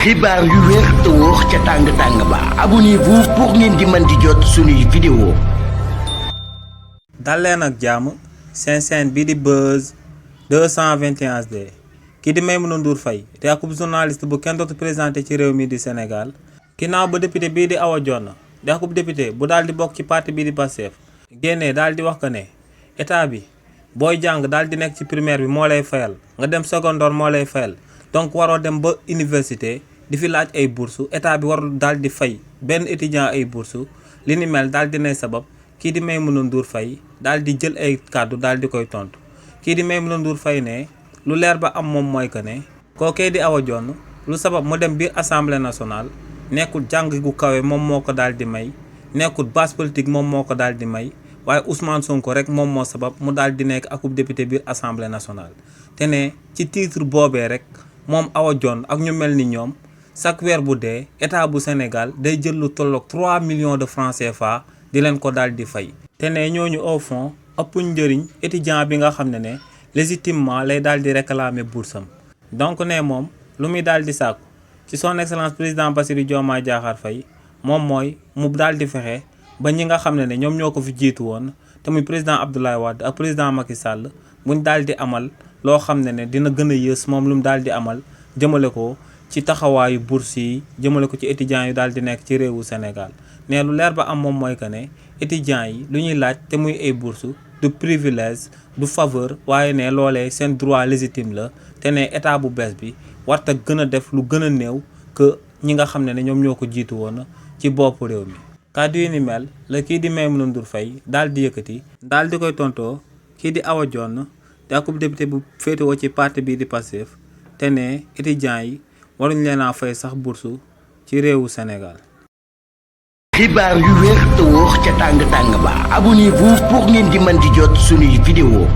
xibaar yu wér te wóor ca tàng-tàng ba abonnez-vous pour ngeen di mën di jot suñuy vidéo. dal leen ak jàmm seen chaîne bi di Buzz 221HD kii di Maimouna Ndour Faye te akub journaliste bu kenn dootu présenté ci réew mi di Sénégal ginnaaw ba député bii di Awa Dione di akub député bu daal di bokk ci parti bii di Pastef génnee daal di wax que ne état bi booy jàng daal di nekk ci primaire bi moo lay fayal nga dem secondaire moo lay fayal donc waroo dem ba université di fi laaj ay bourse état bi warul daal di fay benn étudiant ay bourse li ni mel daal di nay sabab kii di Maimouna Ndour Faye daal di jël ay kàddu daal di koy tontu kii di Maimouna Ndour Faye ne lu leer ba am moom mooy que ne kookee di Awa Dione lu sabab mu dem biir assemblée nationale nekkul jàng gu kawe moom moo ko daal di may nekkul base politique moom moo ko daal di may waaye Ousmane Sonko rek moom moo sabab mu daal di nekk akub député biir assemblée nationale te ne ci titre boobee rek moom Awa Dione ak ñu mel ni ñoom chaque weer bu dee état bu Sénégal day jël lu tolloog 3 millions de francs CFA di leen ko daal di fay te ne ñooñu au fond ëppuñ njëriñ étudiant bi nga xam ne légitimement lay daal di réclamer boursam donc ne moom lu muy daal di sàkku ci son excellence président Bassirou Diomaye Diakhar Faye moom mooy mu daal di fexe ba ñi nga xam ne ñoom ñoo ko fi jiitu woon te muy président Abdoulaye Wade ak président Macky Sall buñ daal di amal loo xam ne dina gën a yées moom lu mu daal di amal jëmale ko ci taxawaayu bourse yi jëmale ko ci étudiants yu daal di nekk ci réewu Sénégal ne lu leer ba am moom mooy que ne étudiants yi lu ñuy laaj te muy ay bourse du privilège du faveur waaye ne loolee seen droit légitime la te ne état bu bees bi warta gën a def lu gën a néew que ñi nga xam ne ñoom ñoo ko jiitu woon ci boppu réew mi. kàddu yi ni mel la kii di Maimouna Ndour Faye daal di yëkkati daal di koy tontoo kii di Awa Dione te akub député bu féetewoo ci parti bii di Pastef te ne étudiants yi waruñ leen a fay sax bourse ci réewu Sénégal. xibaar yu wér te wóor ca tàng-tàng ba abonnez-vous pour ngeen di mën di jot suñuy vidéo.